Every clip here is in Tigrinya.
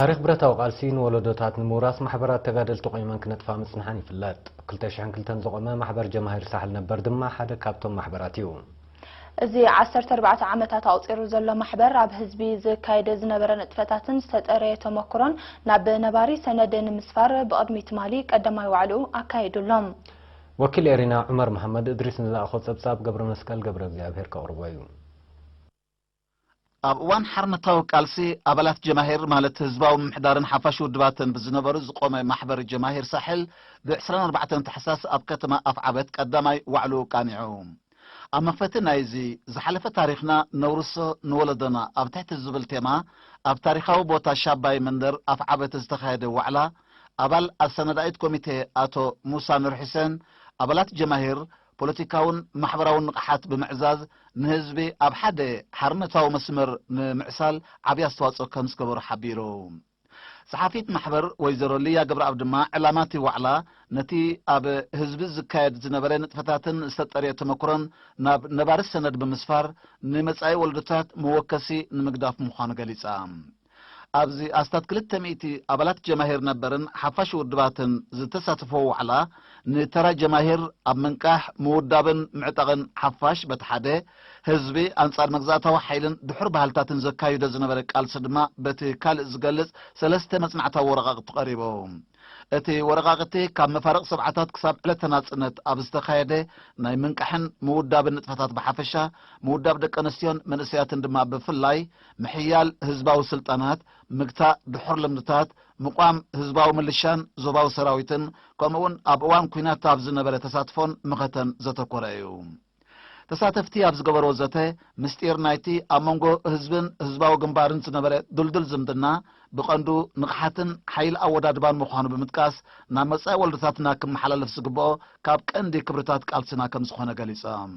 ታሪኽ ብረታዊ ቃልሲ ንወለዶታት ንምውራስ ማሕበራት ተጋደልቲ ቆይመን ክነጥፋ ምጽንሐን ይፍለጥ። ክልተ ሽሕን ክልተን ዝቖመ ማሕበር ጀማሂር ሳሕል ነበር ድማ ሓደ ካብቶም ማሕበራት እዩ። እዚ ዓሰርተ ኣርባዕተ ዓመታት ኣቑጺሩ ዘሎ ማሕበር ኣብ ህዝቢ ዝካየደ ዝነበረ ንጥፈታትን ዝተጠረየ ተመክሮን ናብ ነባሪ ሰነድ ንምስፋር ብቕድሚ ትማሊ ቀዳማይ ዋዕልኡ ኣካይዱ ኣሎ። ወኪል ኤሪና ዑመር መሓመድ እድሪስ ንዝለኣኾ ጸብጻብ ገብረ መስቀል ገብረ እግዚኣብሔር ከቕርቦ እዩ። ኣብ እዋን ሓርነታዊ ቃልሲ ኣባላት ጀማሂር ማለት ህዝባዊ ምምሕዳርን ሓፋሽ ውድባትን ብዝነበሩ ዝቆመ ማሕበር ጀማሂር ሳሕል ብ ዕስራን ኣርባዕተን ታሕሳስ ኣብ ከተማ ኣፍዓበት ቀዳማይ ዋዕሉ ቃኒዑ። ኣብ መኽፈቲ ናይዚ ዝሓለፈ ታሪኽና ነውርሶ ንወለዶና ኣብ ትሕቲ ዝብል ቴማ ኣብ ታሪኻዊ ቦታ ሻባይ መንደር ኣፍዓበት ዝተኻየደ ዋዕላ ኣባል ኣሰናዳኢት ኮሚቴ ኣቶ ሙሳ ኑር ሑሴን ኣባላት ጀማሂር ፖለቲካውን ማሕበራውን ንቕሓት ብምዕዛዝ ንህዝቢ ኣብ ሓደ ሓርነታዊ መስመር ንምዕሳል ዓብዪ ኣስተዋፅኦ ከም ዝገበሩ ሓቢሩ። ጸሓፊት ማሕበር ወይዘሮ ልያ ገብረኣብ ድማ ዕላማ እቲ ዋዕላ ነቲ ኣብ ህዝቢ ዝካየድ ዝነበረ ንጥፈታትን ዝተጠርየ ተመክሮን ናብ ነባሪ ሰነድ ብምስፋር ንመጻኢ ወለዶታት መወከሲ ንምግዳፍ ምዃኑ ገሊጻ። ኣብዚ ኣስታት ክልተ ሚእቲ ኣባላት ጀማሂር ነበርን ሓፋሽ ውድባትን ዝተሳተፎ ዋዕላ ንተራ ጀማሂር ኣብ ምንቃሕ ምውዳብን ምዕጣቕን ሓፋሽ በቲ ሓደ ህዝቢ ኣንጻር መግዛእታዊ ሓይልን ድሑር ባህልታትን ዘካይዶ ዝነበረ ቃልሲ ድማ በቲ ካልእ ዝገልጽ ሰለስተ መጽናዕታዊ ወረቓቕቲ ቀሪቡ። እቲ ወረቓቕቲ ካብ መፋርቕ ሰብዓታት ክሳብ ዕለተ ናጽነት ኣብ ዝተኻየደ ናይ ምንቃሕን ምውዳብን ንጥፈታት ብሓፈሻ ምውዳብ ደቂ ኣንስትዮን መንእሰያትን ድማ ብፍላይ ምሕያል ህዝባዊ ስልጣናት፣ ምግታእ ድሑር ልምድታት፣ ምቋም ህዝባዊ ምልሻን ዞባዊ ሰራዊትን ከምኡውን ኣብ እዋን ኲናት ኣብ ዝነበረ ተሳትፎን መኸተን ዘተኮረ እዩ። ተሳተፍቲ ኣብ ዝገበርዎ ዘተ ምስጢር ናይቲ ኣብ መንጎ ህዝብን ህዝባዊ ግንባርን ዝነበረ ድልዱል ዝምድና ብቐንዱ ንቕሓትን ሓይሊ ኣወዳድባን ምዃኑ ብምጥቃስ ናብ መጻኢ ወለዶታትና ክመሓላለፍ ዝግብኦ ካብ ቀንዲ ክብርታት ቃልስና ከም ዝኾነ ገሊጾም።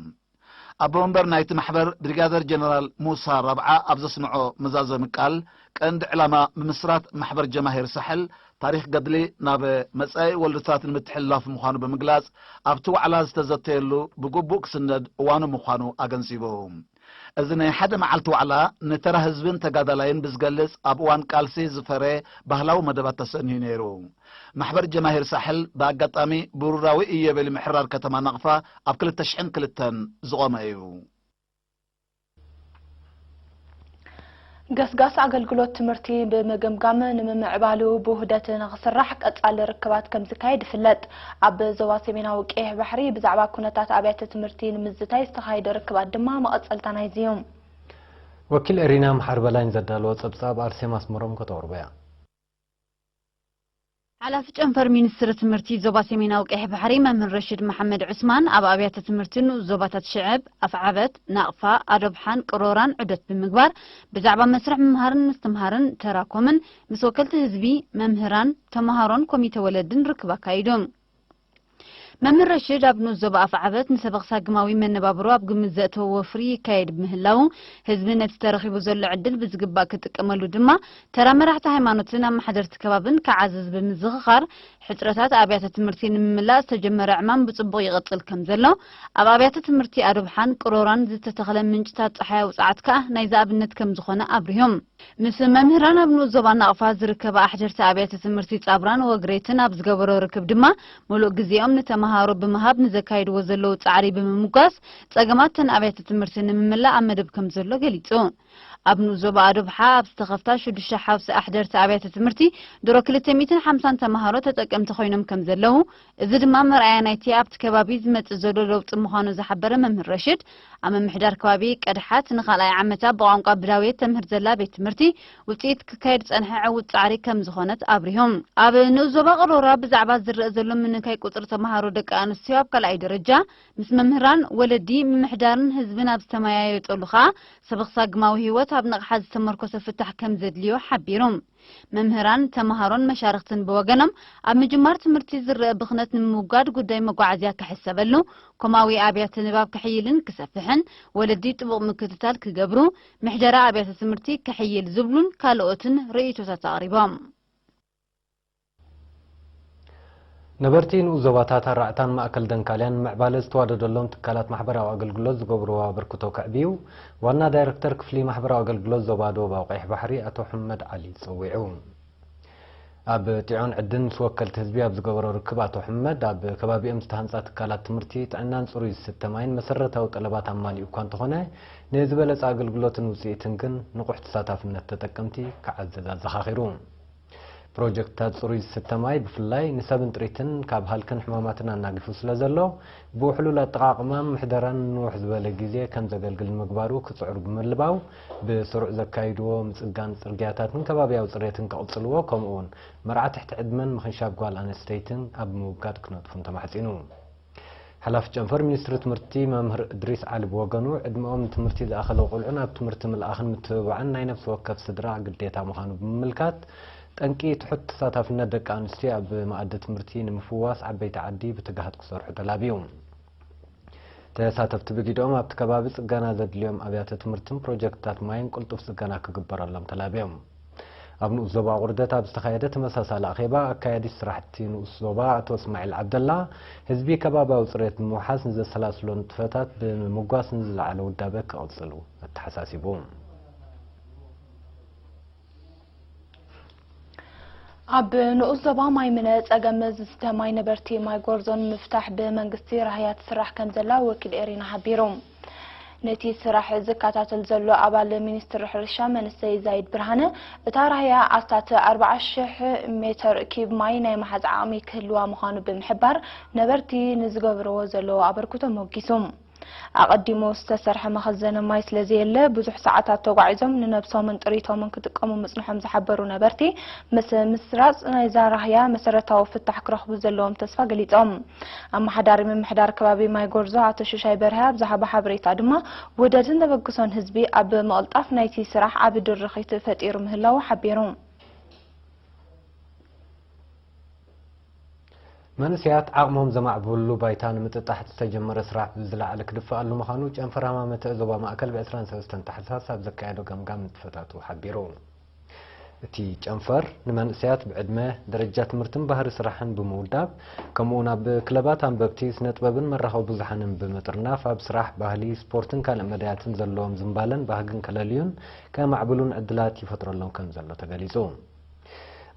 ኣቦ መንበር ናይቲ ማሕበር ብሪጋደር ጀነራል ሙሳ ረብዓ ኣብ ዘስምዖ መዛዘሚ ቃል ቀንዲ ዕላማ ምምስራት ማሕበር ጀማሂር ሳሕል ታሪኽ ገድሊ ናብ መጻኢ ወለዶታት ንምትሕልላፍ ምዃኑ ብምግላጽ ኣብቲ ዋዕላ ዝተዘተየሉ ብግቡእ ክስነድ እዋኑ ምዃኑ ኣገንዚቡ። እዚ ናይ ሓደ መዓልቲ ዋዕላ ንተራ ህዝብን ተጋዳላይን ብዝገልጽ ኣብ እዋን ቃልሲ ዝፈረ ባህላዊ መደባት ተሰንዩ ነይሩ። ማሕበር ጀማሂር ሳሕል ብኣጋጣሚ ብሩራዊ ኢዮቤልዩ ምሕራር ከተማ ናቕፋ ኣብ ክልተ ሽሕን ክልተን ዝቖመ እዩ። ገስጋስ ኣገልግሎት ትምህርቲ ብምግምጋም ንምምዕባሉ ብውህደት ንኽስራሕ ቀጻሊ ርክባት ከም ዝካየድ ይፍለጥ። ኣብ ዞባ ሰሜናዊ ቀይሕ ባሕሪ ብዛዕባ ኩነታት ኣብያተ ትምህርቲ ንምዝታይ ዝተኻየደ ርክባት ድማ መቐጸልታ ናይዚ እዩ። ወኪል ኤሪና መሓር በላይን ዘዳለዎ ጸብጻብ ኣርሴማ ኣስመሮም ከተቕርቦ እያ። ሓላፊ ጨንፈር ሚኒስትሪ ትምህርቲ ዞባ ሰሜናዊ ቀይሕ ባሕሪ መምህር ረሽድ መሓመድ ዑስማን ኣብ ኣብያተ ትምህርቲ ንኡስ ዞባታት ሽዕብ፣ ኣፍዓበት፣ ናቕፋ፣ ኣዶብሓን ቅሮራን ዑደት ብምግባር ብዛዕባ መስርሕ ምምሃርን ምስትምሃርን ተራኮምን ምስ ወከልቲ ህዝቢ፣ መምህራን፣ ተምሃሮን ኮሚተ ወለድን ርክብ ኣካይዱ። መምህር ረሽድ ኣብ ንኡስ ዞባ ኣፍዓበት ንሰበኽ ሳግማዊ መነባብሮ ኣብ ግምት ዘእተወ ወፍሪ ይካየድ ብምህላዉ ህዝቢ ነቲ ተረኺቡ ዘሎ ዕድል ብዝግባእ ክጥቀመሉ ድማ ተራ መራሕቲ ሃይማኖትን ኣመሓደርቲ ከባብን ክዓዝዝ ብምዝኽኻር ሕጽረታት ኣብያተ ትምህርቲ ንምምላእ ዝተጀመረ ዕማም ብጽቡቕ ይቕጽል ከም ዘሎ ኣብ ኣብያተ ትምህርቲ ኣዶብሓን ቅሮራን ዝተተኽለ ምንጭታት ጸሓያዊ ጸዓት ከኣ ናይዚ ኣብነት ከም ዝኾነ ኣብሪሆም። ምስ መምህራን ኣብ ንኡስ ዞባ ናቕፋ ዝርከባ ኣሕደርቲ ኣብያተ ትምህርቲ ጻብራን ወግሬትን ኣብ ዝገበሮ ርክብ ድማ ምሉእ ግዜኦም ንተምሃሮ ብምሃብ ንዘካይድዎ ዘለዉ ጻዕሪ ብምምጓስ ጸገማት ተን ኣብያተ ትምህርቲ ንምምላእ ኣብ መደብ ከም ዘሎ ገሊጹ። ኣብ ንኡስ ዞባ ኣዶብሓ ኣብ ዝተኸፍታ ሽዱሽተ ሓውሲ ኣሕደርቲ ኣብያተ ትምህርቲ ድሮ ክልተ ሚእትን ሓምሳን ተምሃሮ ተጠቀምቲ ኮይኖም ከም ዘለዉ እዚ ድማ መርኣያ ናይቲ ኣብቲ ከባቢ ዝመጽእ ዘሎ ለውጢ ምዃኑ ዝሓበረ መምህር ረሽድ ኣብ ምምሕዳር ከባቢ ቀድሓት ንኻልኣይ ዓመታ ብቋንቋ ብዳውየት ተምህር ዘላ ቤት ትምህርቲ ውፅኢት ክካየድ ዝፀንሐ ዕዉት ፃዕሪ ከም ዝኾነት ኣብሪሆም። ኣብ ንኡስ ዞባ ቅሮራ ብዛዕባ ዝረአ ዘሎ ምንካይ ቁፅሪ ተምሃሮ ደቂ ኣንስትዮ ኣብ ካልኣይ ደረጃ ምስ መምህራን፣ ወለዲ፣ ምምሕዳርን ህዝብን ኣብ ዝተመያየጠሉ ከዓ ሰበኽ ሳግማዊ ህይወት ኣብ ንቕሓት ዝተመርኮሰ ፍታሕ ከም ዘድልዮ ሓቢሮም። መምህራን፣ ተምሃሮን መሻርኽትን ብወገኖም ኣብ ምጅማር ትምህርቲ ዝረአ ብኽነት ንምውጋድ ጉዳይ መጓዓዝያ ክሕሰበሉ፣ ኮማዊ ኣብያተ ንባብ ክሕይልን ክሰፍሕን፣ ወለዲ ጥቡቕ ምክትታል ክገብሩ፣ ምሕደራ ኣብያተ ትምህርቲ ክሕይል ዝብሉን ካልኦትን ርእይቶታት ኣቕሪቦም። ነበርቲ ንኡስ ዞባታት ኣራዕታን ማእከል ደንካልያን ንምዕባለ ዝተዋደደሎም ትካላት ማሕበራዊ ኣገልግሎት ዝገብርዎ ኣበርክቶ ከዕብዩ ዋና ዳይረክተር ክፍሊ ማሕበራዊ ኣገልግሎት ዞባ ደቡባዊ ቀይሕ ባሕሪ ኣቶ ሕመድ ዓሊ ጸዊዑ። ኣብ ጢዖን ዕድን ምስ ወከልቲ ህዝቢ ኣብ ዝገበሮ ርክብ ኣቶ ሕመድ፣ ኣብ ከባቢኦም ዝተሃንጻ ትካላት ትምህርቲ፣ ጥዕናን ጽሩይ ዝስተ ማይን መሰረታዊ ጠለባት ኣማሊኡ እኳ እንተኾነ፣ ንዝበለጸ ኣገልግሎትን ውጽኢትን ግን ንቑሕ ተሳታፍነት ተጠቀምቲ ክዓዝዝ ኣዘኻኺሩ። ፕሮጀክትታት ጽሩይ ዝስተ ማይ ብፍላይ ንሰብን ጥሪትን ካብ ሃልክን ሕማማትን ኣናጊፉ ስለ ዘሎ፣ ብውሕሉል ኣጠቓቕማን ምሕደራን ንውሕ ዝበለ ግዜ ከም ዘገልግል ንምግባሩ ክጽዕሩ ብምልባው፣ ብስሩዕ ዘካይድዎ ምጽጋን ጽርግያታትን ከባብያዊ ጽሬትን ክቕጽልዎ፣ ከምኡ እውን መርዓ ትሕቲ ዕድመን ምኽንሻብ ጓል ኣንስተይትን ኣብ ምውጋድ ክነጥፉን ተማሕጺኑ። ሓላፊ ጨንፈር ሚኒስትሪ ትምህርቲ መምህር እድሪስ ዓሊ ብወገኑ፣ ዕድመኦም ንትምህርቲ ዝኣኸለ ቆልዑ ናብ ትምህርቲ ምልኣኽን ምትብባዕን ናይ ነፍሲ ወከፍ ስድራ ግዴታ ምዃኑ ብምምልካት፣ ጠንቂ ትሑት ተሳታፍነት ደቂ ኣንስትዮ ኣብ መኣዲ ትምህርቲ ንምፍዋስ ዓበይቲ ዓዲ ብትግሃት ክሰርሑ ተላብዩ። ተሳተፍቲ ብጊድኦም ኣብቲ ከባቢ ጽገና ዘድልዮም ኣብያተ ትምህርትን ፕሮጀክትታት ማይን ቅልጡፍ ጽገና ክግበረሎም ተላብዮም። ኣብ ንኡስ ዞባ ቁርደት ኣብ ዝተኻየደ ተመሳሳሊ ኣኼባ፣ ኣካያዲ ስራሕቲ ንኡስ ዞባ ኣቶ እስማዒል ዓብደላ፣ ህዝቢ ከባብያዊ ጽሬት ብምውሓስ ንዘሰላስሎ ንጥፈታት ብምምጓስ ንዝለዓለ ውዳበ ክቕጽሉ ኣተሓሳሲቡ። ኣብ ንኡስ ዞባ ማይምነ ጸገም ዝስተ ማይ ነበርቲ ማይ ጎርዞ ንምፍታሕ ብመንግስቲ ራህያ ትስራሕ ከም ዘላ ወኪል ኤሪና ሓቢሩ። ነቲ ስራሕ ዝከታተል ዘሎ ኣባል ሚኒስትሪ ሕርሻ መንእሰይ ዛይድ ብርሃነ፣ እታ ራህያ ኣስታት ኣርባዓ ሽሕ ሜተር ኪብ ማይ ናይ ምሓዝ ዓቕሚ ክህልዋ ምዃኑ ብምሕባር፣ ነበርቲ ንዝገብርዎ ዘለዉ ኣበርክቶ ሞጊሱ። ኣቐዲሙ ዝተሰርሐ መኸዘኒ ማይ ስለ ዘየለ፣ ብዙሕ ሰዓታት ተጓዒዞም ንነብሶምን ጥሪቶምን ክጥቀሙ ምጽንሖም ዝሓበሩ ነበርቲ፣ ምስ ምስራጽ ናይዛ ራህያ መሰረታዊ ፍታሕ ክረኽቡ ዘለዎም ተስፋ ገሊጾም። ኣመሓዳሪ ምምሕዳር ከባቢ ማይ ጎርዞ ኣቶ ሽሻይ በርሀ ኣብ ዝሃቦ ሓበሬታ ድማ፣ ውህደትን ተበግሶን ህዝቢ ኣብ ምቕልጣፍ ናይቲ ስራሕ ዓቢ ድርኺት ፈጢሩ ምህላዉ ሓቢሩ። መንእሰያት ዓቕሞም ዘማዕብሉሉ ባይታ ንምጥጣሕ ዝተጀመረ ስራሕ ብዝለዓለ ክድፈኣሉ ምዃኑ ጨንፈር ሃማመተ ዞባ ማእከል ብ ዕስራን ሰለስተን ታሕሳስ ኣብ ዘካየዶ ገምጋም ንጥፈታቱ ሓቢሩ። እቲ ጨንፈር ንመንእሰያት ብዕድመ፣ ደረጃ ትምህርትን ባህሪ ስራሕን ብምውዳብ፣ ከምኡውን ኣብ ክለባት ኣንበብቲ፣ ስነጥበብን መራኸቢ ብዙሓንን ብምጥርናፍ ኣብ ስራሕ፣ ባህሊ፣ ስፖርትን ካልእ መዳያትን ዘለዎም ዝንባለን ባህግን ከለልዩን ከማዕብሉን ዕድላት ይፈጥረሎም ከም ዘሎ ተገሊጹ።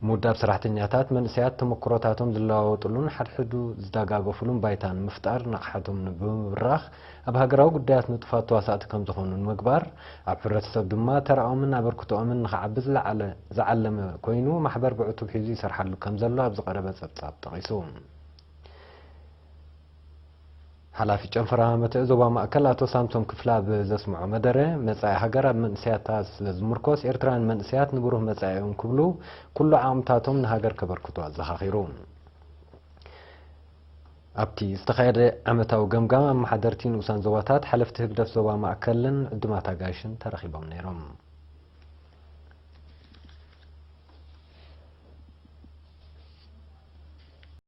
ምውዳብ ሰራሕተኛታት መንእሰያት ተመክሮታቶም ዝለዋወጥሉን ሓድሕዱ ዝደጋገፉሉን ባይታ ንምፍጣር ንቕሓቶም ብምብራኽ ኣብ ሃገራዊ ጉዳያት ንጡፋት ተዋሳእቲ ከም ዝኾኑ ንምግባር ኣብ ሕብረተሰብ ድማ ተራኦምን ኣበርክቶኦምን ንኽዓቢ ዝለዓለ ዝዓለመ ኮይኑ ማሕበር ብዕቱብ ሒዙ ይሰርሓሉ ከም ዘሎ ኣብ ዝቐረበ ጸብጻብ ጠቒሱ። ሓላፊ ጨንፈር ሃመተ ዞባ ማእከል ኣቶ ሳምሶም ክፍለ ኣብ ዘስምዖ መደረ፣ መጻኢ ሃገር ኣብ መንእሰያታ ስለ ዝምርኮስ፣ ኤርትራውያን መንእሰያት ንብሩህ መጻኢኦም ክብሉ ኩሉ ዓቕምታቶም ንሃገር ከበርክቱ ኣዘኻኺሩ። ኣብቲ ዝተኻየደ ዓመታዊ ገምጋም፣ ኣመሓደርቲ ንኡሳን ዞባታት፣ ሓለፍቲ ህግደፍ ዞባ ማእከልን ዕዱማት ኣጋይሽን ተረኺቦም ነይሮም።